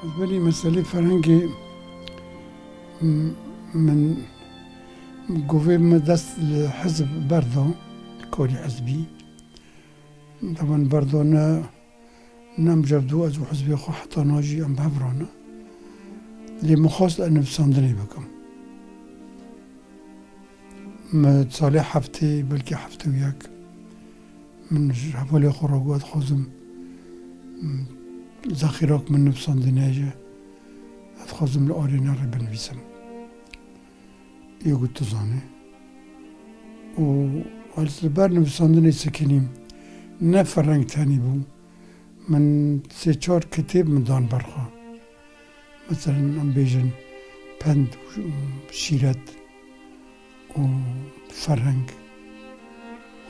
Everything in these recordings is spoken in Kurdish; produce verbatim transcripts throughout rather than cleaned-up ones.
Belê meselê ferhengê, m-, min govê me dest li hizb berda, karî hizbî. Demen berda ne, ne em cev dû ez û hizbê xwe heta niha jî em bi hev re ne. Lê min xwest ez nivîsandinê bikim. Min salê heftê, belkî heftê û yek, min ji hevalê xwe re got, ez dixwazim, m, zexîrak min nivîsandinê heye, ez dixwazim li Arêna re binivîsim. Yê got, tu zanî. Û ez li ber nivîsandinê sekinîm, ne ferheng tenê bû. Min sê çar kitêb min dan ber xwe. Meselen, em bêjin pend û şîret û ferheng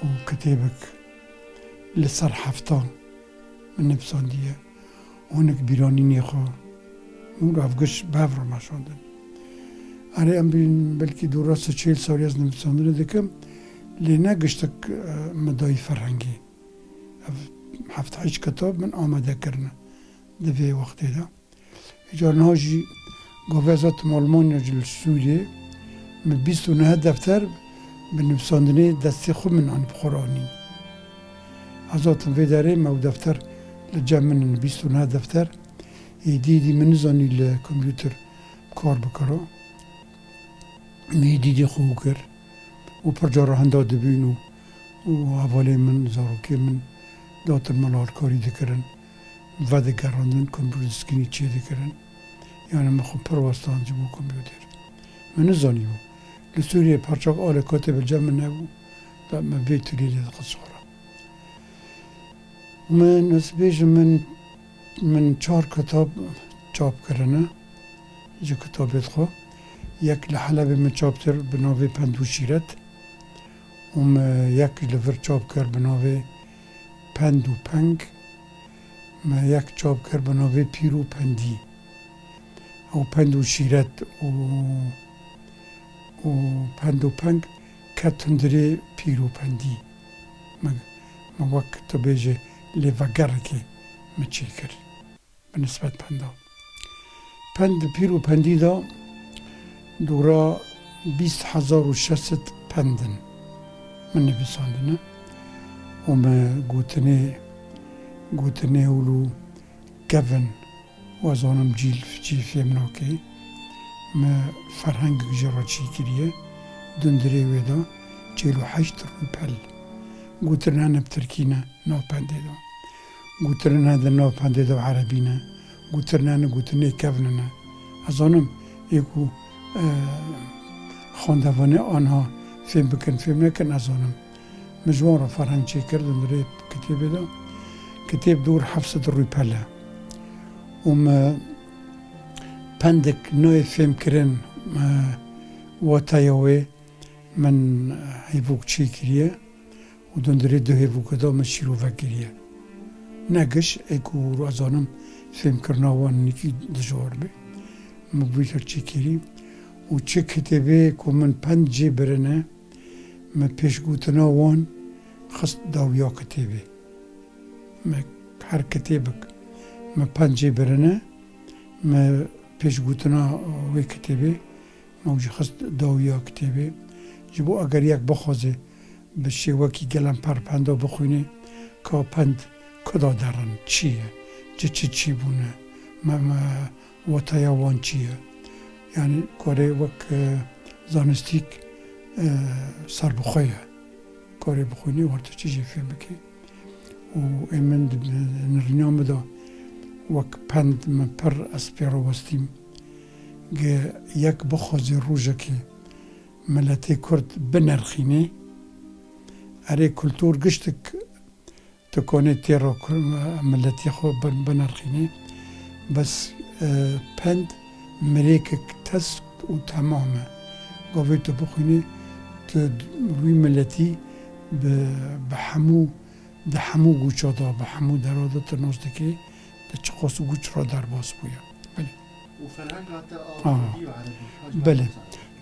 û kitêbek li ser hefta min nivîsandiye û hinek bîranînê xwe û ev giş bi hev re meşandin. Erê, em bînin belkî dûra sê çêl salî ez nivîsandinê dikim, lê ne giştek, e, min dayî ferhengê. Ev heft heşt kitab min amade kirine di vê wextê de. Îcar niha jî gavê ez hatim Almanya jî li Sûriyê, min bîst û neh defter bi nivîsandinê destê xwe min anî bi xwe re anîn. Ez hatim vê derê, me ew defter li cem min in, bîst û neh defter. Êdî êdî min nizanî li kompûter kar bikira. Min êdî êdî xwe kir û pir cara henda dibîn û, û hevalê min, zarokê min datin min alkarî dikirin, vedigerandin, kompûter screen çêdikirin. Yani min xwe pir westan ji bo kompûter. Min nizanîbû. Li Sûriyê parçak alekatê bi cem min nebû. Da me vê tûlê lê dixist ji xwe re. Min, ez bêjim, min, min çar kitab çap kirine ji kitabê xwe. Yek li Helebê min çap kir bi navê Pend û Şîret û min yek li vir çap kir bi navê Pend û Peng. Min yek çap kir bi navê Pîr û Pendî. Ew Pend û Şîret û, û Pend û Peng ket hundirê Pîr û Pendî. Min, min wek tu bêjî lêvegerekê min çêkir bi nisbet penda. Pend di Pîr û Pendî de dûra bîst hezar û şeş sed pend in min nivîsandine û me gotinê, gotinê ûlû kevin û ez zanim cîl, cî fêm nake. Me ferhengek jê re çî kiriye, dundirê wê de çêl û heşt rûpel. Gotin hene bi tirkî ne nav pendê de. Gotin hene di nav pendê de bi erebî ne. Gotin hene gotinê kevn ne. Ez zanim ê ku, e, xwendevanê anha fêm bikin, fêm nekin, ez zanim. Min ji wan re ferheng çêkir dundirê kitêbê de. Kitêb dûr heft sed rûpel e. Û me pendek nayê fêmkirin, me wateya wê min hêvok çêkiriye û dundirê du hêvoke de min şîrove kiriye. Ne giş, ê ku ez zanim fêmkirina wan hinekî dijwar be. Min vî tişt çêkirî û çi kitêbê ku min pend cê birine, me pêşgotina wan xist dawiya kitêbê. Me her kitêbek me pend cê birine, me pêşgotina wê kitêbê, me jî xist dawiya kitêbê. Ji bo eger yek bixwaze bi şêwekî gelemper penda bixwîne, ka pend kuda derin, çi ye, çi çi çî bûne, me, me, wateya wan çi ye? Yani karê wek, e, zanistîk, e, serbixwe ye. Karê bixwînî, werte çi jî fêm bikî. Û ê min di, di nirîna min de wek pend min pir ez pê re westîm. Ge yek bixwazê rojekê miletê Kurd binerxînê, erê kultur giştik tu konê tê re ku-, miletê xwe bin-, binirxînî. Bes, e, pend mirêkek tesk û temam e. Gavê tu bixwînî, tu wî miletî bi, bi hemû, di hemû guça de, bi hemû dera de tu nas dikî, di çiqas guç re derbas bûye. Belê. Û ferhenga te a Ah. kurdî û erebî, haj Belê.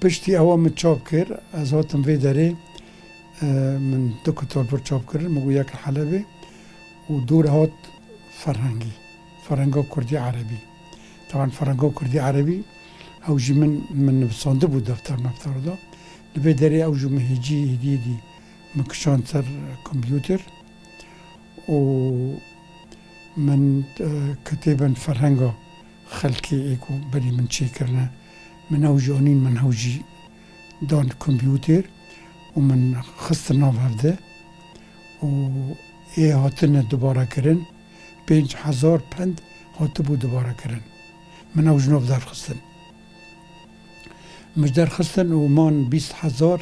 Piştî ewa min çap kir, ez hatim vê derê, e, min du kitab vir çap kirin, min got yek li Helebê û dû re hat ferhengî, ferhenga kurdî erebî. Taban ferenga kurdî erebî, ew jî min, min nivisandibû defter meftera de. Li vê derê ew jî min hêcî hêdî hêdî min kişand ser kompûter û min, e, kitêbên ferhenga xelkê ê ku berî min çêkirine, min ew jî anîn, min ew jî dan kompûter û min xistin nav hev de û ê hatine dubare kirin. Pênc hezar pend hatibû dubare kirin. Min ew ji nav derxistin. Min ji derxistin û man bîst hezar,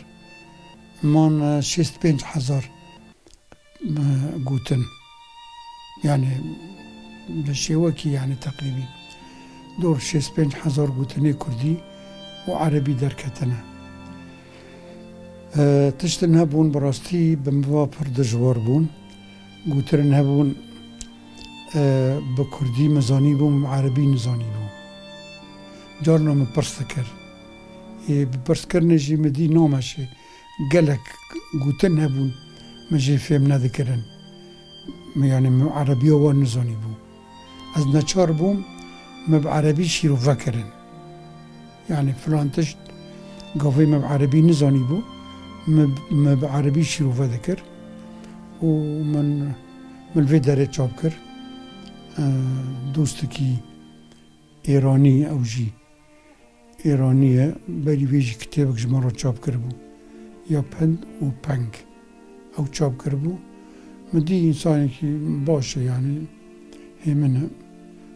man, e, şêst pênc hezar, e, gotin. Yani bi şêwekî, yani teqrîbî dor şêst pênc hezar gotinê kurdî û erebî derketine. E, tiştin hebûn, bi rastî bi min ve pir dijwar bûn. Gotirin hebûn, e, bi kurdî min zanîbû, min bi erebî nizanîbû. Carna min pirs dikir. Ê, bi pirskirinê jî min dî nameşê. Gelek gotin hebûn, min jê fêm nedikirin. Min, yani min erebiya wan nizanîbû. Ez neçar bûm, me bi erebî şîrove kirin. Yani filan tişt gavê me bi erebî nizanîbû, me, me bi erebî şîrove dikir û min, min vê derê çap kir. Eee, dostekî Êranî, ew jî Êranî ye, berî vê jî kitêbek ji min re çap kiribû. Ya pend û peng. Ew çap kiribû. Min dî însanekî baş e, yanî hêmin e.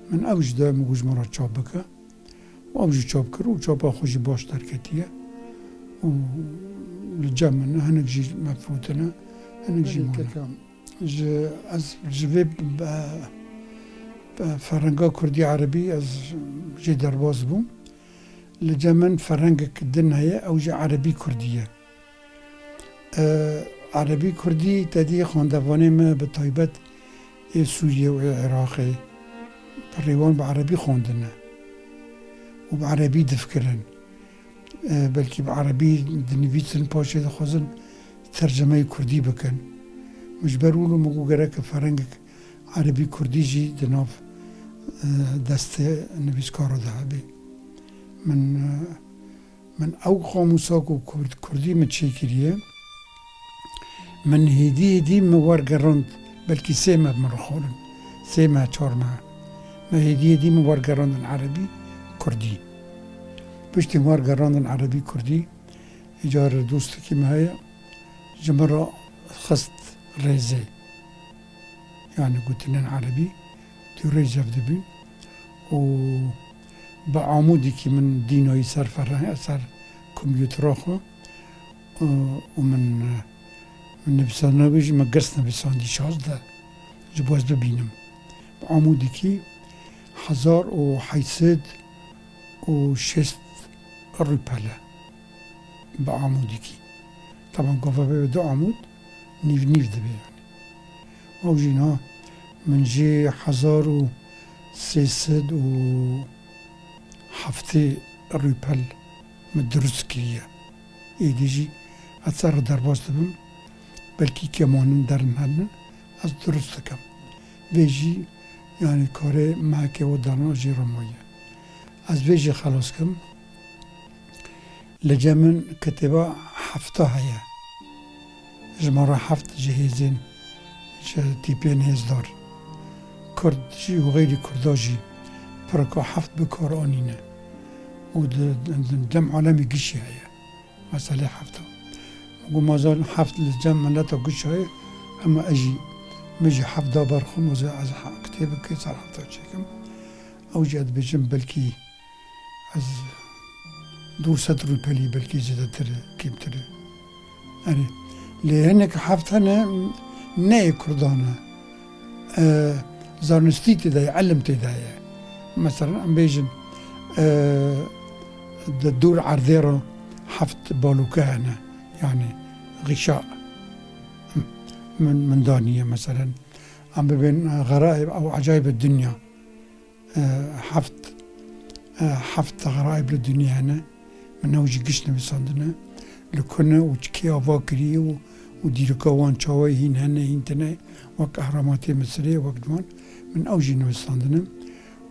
Min ew jî da, min got ji min re çap bike. Û ew jî çap kir û çapa xwe jî baş derketiye. Û li cem min e, hinek jî me firotine, hinek jî mane. Ji, ez ji vê be, be ferenga kurdî erebî ez jê derbas bûm. Li cem min ferengek din heye, ew jî erebî kurdî ye. E, erebî kurdî te dî xwendevanê me bi taybet ê Sûriyê û ê Iraqê, pirê wan bi erebî xwendine û bi erebî difikirin. E, belkî bi erebî dinivîsin, paşê dixwazin tercemeyê kurdî bikin. Min ji ber wilo min got gerek ferengek erebî kurdî jî di nav, e, destê nivîskara de hebe. Min, e, min ew qamûsa ku kurd-, kurdî min çêkiriye, min hêdî hêdî min wergerand, belkî sê meh min rixwarin, sê meh, çar meh. Min hêdî hêdî min wergerandin erebî, kurdî. Piştî wergerandin erebî, kurdî, îcar dostekî me heye, ji min re xist rêzê. Yani gotinên erebî, tu rêz hev dibîn. Û bi amûdekî min dînayî ser ferre-, ser kompûtera xwe, û, û min, min nivîsandina wê jî min girs nivîsandî şazdeh, ji bo ez bibînim. Bi amûdekî hezar û heyt sed û şêst rûpel e. Bi amûdekî. Taban gava bebe du amûd, nîv nîv dibe yani. Ew jî niha min jê hezar û sê sed û heftê rûpel min dirust kiriye. Êdî jî ez ser re derbas dibim, belkî kêmanin derin hene, ez dirust dikim. Vê jî, yani karê mehekê we dana jê re maye. Ez vê jî xelas kim. Li cem min kitêba hefta heye. Jimara heft ji hêzên, ji tîpên hêzdar. Kurd jî û xeyrî Kurda jî pirka heft bi kar anîne. Û di, di, di cem alemî gişî heye. Meselê hefta. Got mazal heft li cem mileta gişî heye, hema ez jî, min jî heft da ber xwe, mazal ez ha-, kitêbekê ser hefta çêkim. Ew jî ez dibêjim belkî Ez du sed rûpelî belkî zêdetir e, kêmtir e. Erê. Lê hinek heft hene, ne yê Kurdan e. E, zanistî tê de ye, ilim tê de ye. Mesela em bêjin, e, di dûr erdê re heft balûke hene. Yani xîşa min, min daniye mesela. Em bibên, e, xeraib ew ecayib dinya. E, heft, e, heft xeraib li dinyê hene. Min ew jî giş nivîsandine. Li ku ne û kê ava kiriye û, û dîrika wan çawa ye, hîn hene, hîn tine, wek ehramatê Misirê, wek diwan. Min ew jî nivîsandine.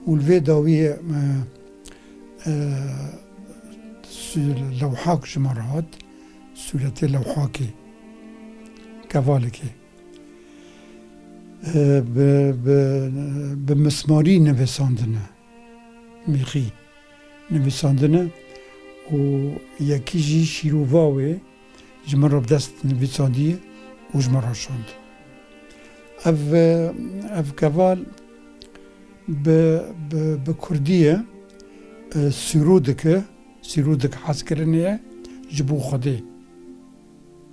Û li vê dawiyê, e, e, su-, lewhak ji me re hat, sûretê lewhakê, kevalekê. E, bi, bi, bi mismarî nivîsandine, mîxî nivîsandine û yekî jî şîrova wê ji min re bi dest nivîsandiye û ji min re şand. Ev, ev keval bi, bi, bi kurdî ye, e, sîrûdik e, sîrûdik hezkirinê ye ji bo Xwedê.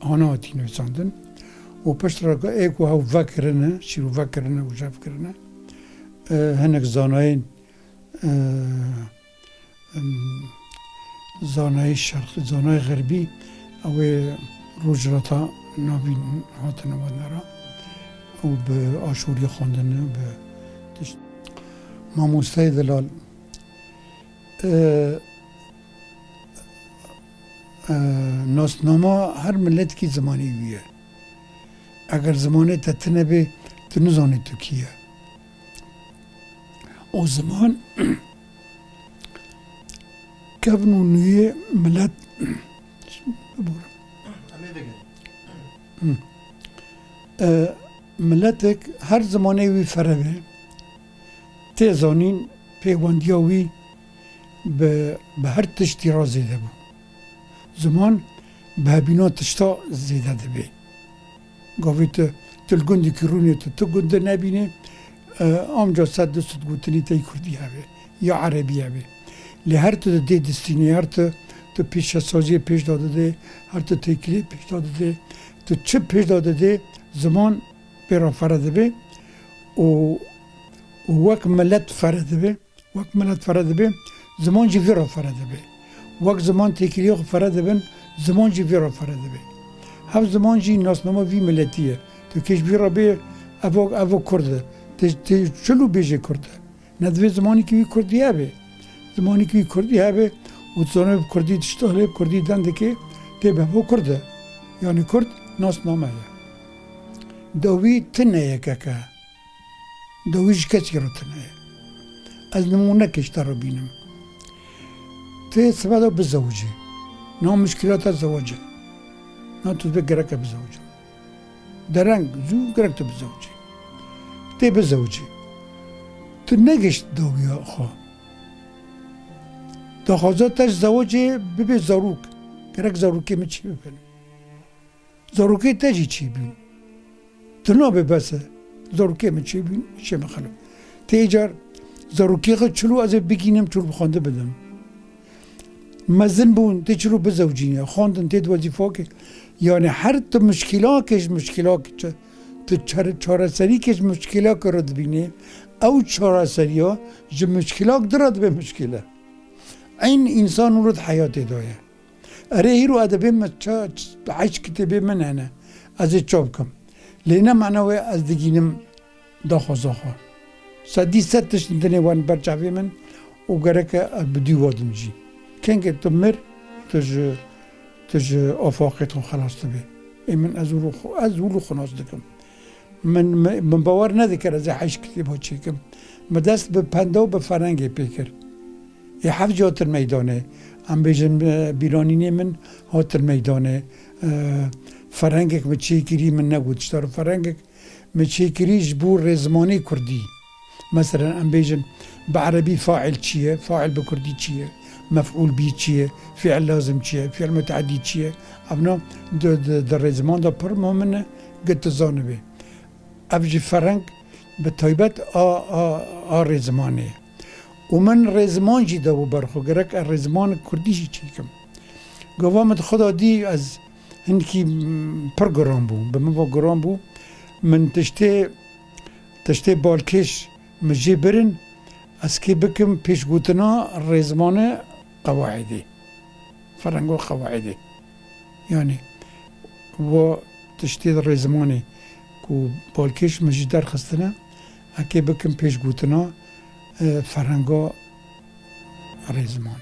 Ana hatî nivîsandin û piştre ê ku hew vekirine, şîrove kirine û jev kirine, e, hinek zanayên, e, em, zanayê şerqî, zanayê xerbî, ew ê rojhilata navîn hatine wan ra û bi aşûrî xwendine, bi tişt. Mamosteyê delal, e, e, nasnama her miletekî zimanê wî ye. Eger zimanê te tune bê, tu nizanî tu kî ye. O ziman kevn û nûyê milet, biborim. Em ê vegerin. Hı. E, miletek her zimanê wî fere be, tê zanîn pêwendiya wî bi, bi her tiştî re zêde bû. Ziman bi hebîna tişta zêde dibe. Gavê tu, tu li gundekî rûnê tu, tu gunde nebînê, e, amca sed du sed gotinî tey kurdî hebe, ya erebî hebe. Lê her tu dê distînê, her tu, tu pêşesaziyê pêş de didê, her tu têkiliyê pêş de didê, tu çi pêş de didê, ziman pê re fere dibe û, û wek milet fere dibe. Wek milet fere dibe, ziman jî vî re fere dibe. Wek ziman têkiliyê xwe fere dibin, ziman jî vî re fere dibe. Hev ziman jî nasnama vî miletî ye. Tu kê ji vî re bê, evo, evo kurd e. Tê, tê çil û bêjê kurd e. Ne divê zimanîkî wî kurdî hebe. Zimanîkî wî kurdî hebe û tu zanê bi kurdî diştixilê, bi kurdî deng dikê, tê bi hevo kurd e. Yanî kurd nasname ye. Dawî tune yekeke. Dawî ji kesî re tune ye. Ez nimûnekê ji te re bînim. Tê sibe de bizewicî. Na mişkilata zewacê. Na tu dibê gereke bizewicî. Dereng, zû gerek tu bizewicî. Tê bizewicî. Tu negişt dawiya xwe. Daxwaza te ji zewacê bibê zarok. Gerek zarokê min çî bibin. Zarokê te jî çêbûn. Tu nabê bes e. Zarokê min çêbûn, çê min xelif. Tê car zarokê xwe çilo ez ê bigînim, çilo bi xwendin bidim. Mezin bûn, tê çilo bizewcîne, xwendin, tê di wezîfakê. Yani her tu mişkîlakê ji mişkîlakê çi, tu çare-, çareserîkê ji mişkîlakê re dibînê, ew çareseriya ji mişkîlak di re dibe mişkîle. Eyn însan wilo di heyatê de ye. Erê, hîro edebê me ça, ç-, heşt kitêbê min hene. Ez ê ça bikim. Lê ne mana wê ez digînim daxwaza xwe. Sedî sed tişt dinê wan ber çavê min û gereke ez bi dû wadim jî. Kengê tu mir, tu ji, tu ji afaqê xwe xelas dibê. Ê min ez wilo xwe, ez wilo xwe nas dikim. Min, min, min bawer nedikir ez ê heşt kitêba çêkim. Min dest bi penda û bi ferengê pê kir. Ê heft jî hatin meydanê. Em bêjin, e, bîranînê min hatin meydanê. E, ferengek min çêkirî, min negot ji te re. Ferengek min çêkirî ji bo rêzimanê kurdî. Meselen, em bêjin, bi erebî fail çi ye, fail bi kurdî çi ye, mef'ul bî çi ye, fiil lazim çi ye, fiil muteedî çi ye. Evna di, di, di rêziman de pir muhim in, gi tu zanibê. Ev jî fereng bi taybet a, a, a rêzimanê ye. Û min rêziman jî dabû ber xwe, gerek ez rêziman kurdî jî çêkim. Gava min xwe da dî ez hinkî, mm, pir giran bû, bi min ve giran bû. Min tiştê, tiştê balkêş min jê birin, ez kê bikim pêşgotina rêzimane qewaidê. Ferengo qewaidê. Yani, vo tiştê rêzimanê ku balkêş min jî derxistine, ez kê bikim pêşgotina, e, ferenga rêziman.